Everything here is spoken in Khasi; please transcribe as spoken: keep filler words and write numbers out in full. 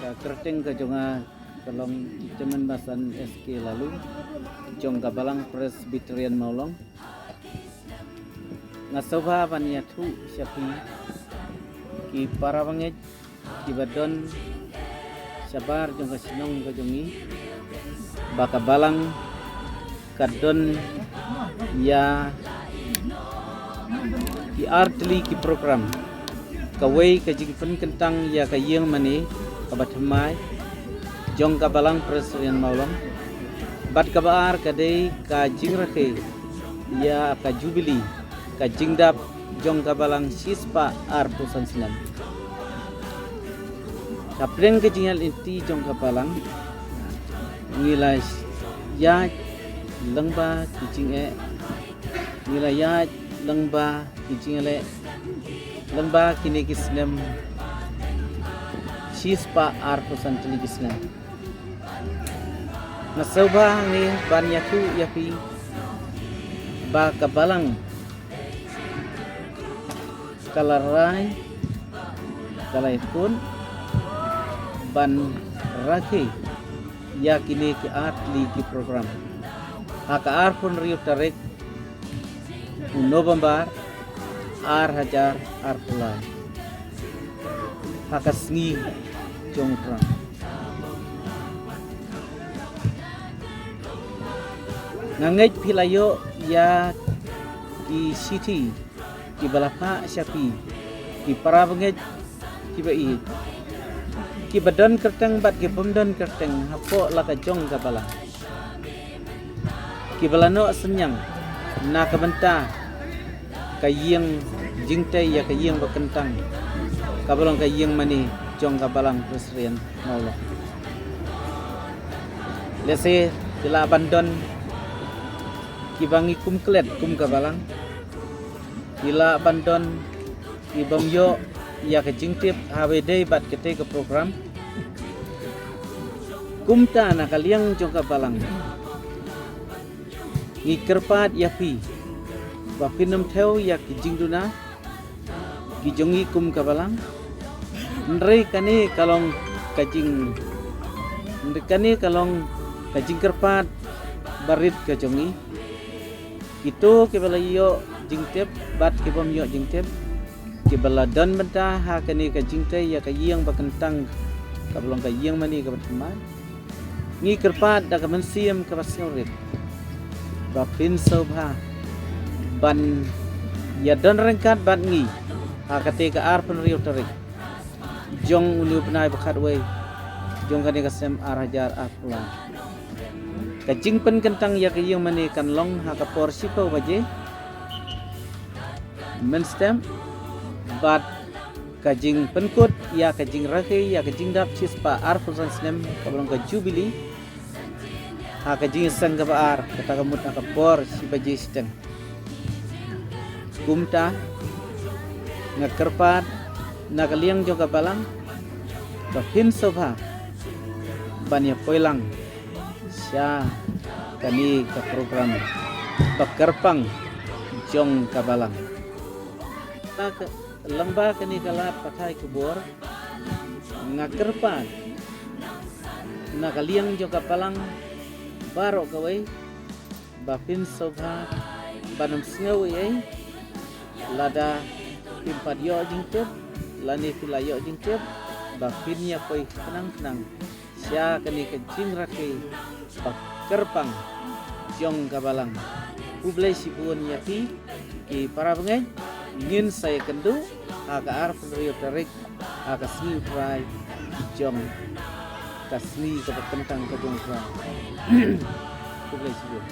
Ka kyrteng ka jong nga ka long Temen Basan S K Lalu, jong ka Balang Presbyterian Mawlong. Nga sngewbha ban ïathuh sha phi ki para bangeit kiba don shabar jong ka shnong ka jong ngi, ba ka Balang ka don ïa ki artylli ki program. Kawei ka jingpynkyntang ïa ka ïing mane kaba thymmai jong ka Balang Presbyterian Mawlong. Bad kaba ar ka dei ka jingrakhe ïa ka jubili, ka jingdap jong ka Balang shispah arphew san snem. Hapdeng ka jingïaid lynti jong ka Balang, ngi la ïaid lyngba ki jingeh, ngi la ïaid lyngba ki jingeh, lyngba kine ki snem shispah arphew san tylli ki snem. Nga sngewbha ngi ban ïathuh ïa phi ba ka Balang ka la rai, ka la ïakhun ban rakhe ïa kine ki artylli ki program ha ka arphew hynriew tarik u November ar hajar arphew lai, ha ka sngi jong u Trai. Nga ngeit phi la ïoh ïa ki shithi kiba la phah sha phi, ki para bangeit kiba ïeit, kiba don kyrteng bad ki bym don kyrteng hapoh la ka jong ka Balang, kiba la noh synñiang na ka bynta ka ïing jingtei ïa ka ïing ba kyntang, kaba long ka ïing mane jong ka Balang Presbyterian Mawlong. Lehse ki lah ban don kiba ngi kum klet kum ka Balang, ki lah ban don ki bym ïoh ïa ka jingtip haba ïadei bad katei ka program. Kumta na ka liang jong ka Balang ngi kyrpad ïa phi ba phin ym thew ïa ki jingduna ki jong ngi kum ka Balang. Hynrei kane ka long ka jing, hynrei kane ka long ka jingkyrpad barit ka jong ngi. Kito kiba la ïoh jingtip bad ki bym ïoh jingtip, kiba la don bynta ha kane ka jingtei ïa ka ïing ba kyntang, kaba long ka ïing mane kaba thymmai, ngi kyrpad da ka mynsiem kaba sngewrit ba phin sngewbha ban ïa don ryngkat bad ngi ha katei ka arphew hynriew tarik jong une u bnai ba khatwei jong kane ka snem ar hajar arphew lai. Ka jingpynkyntang ïa ka ïing mane kan long ha ka por shiphew baje mynstep, bad ka jingpynkut ïa ka jingrakhe ïa ka jingdap shispah arphew san snem kaba long ka jubili ha ka jingïaseng kaba ar, kata ka mut ha ka por shi baje shiteng. Kumta nga kyrpad na ka liang jong ka Balang ba phin sngewbha ban ïa poi lang sha kane ka program ba kyrpang jong ka Balang. Lyngba kane ka lad pathai khubor, nga kyrpad na ka liang jong ka Balang baroh kawei ba phin sngewbha ban ym sngew ei ei, lada phim pat ïoh jingtip lane phi la ïoh jingtip, ba phin ïa poi khnang khnang sha kane ka jingrakhe ba kyrpang jong ka Balang. Khublei shibun ïa phi ki para bangeit, ngin sa ïakynduh ha ka arphew hynriew tarik ha ka sngi U Trai jong ka sngi kaba kyntang ka jong U Trai. Khublei shibun.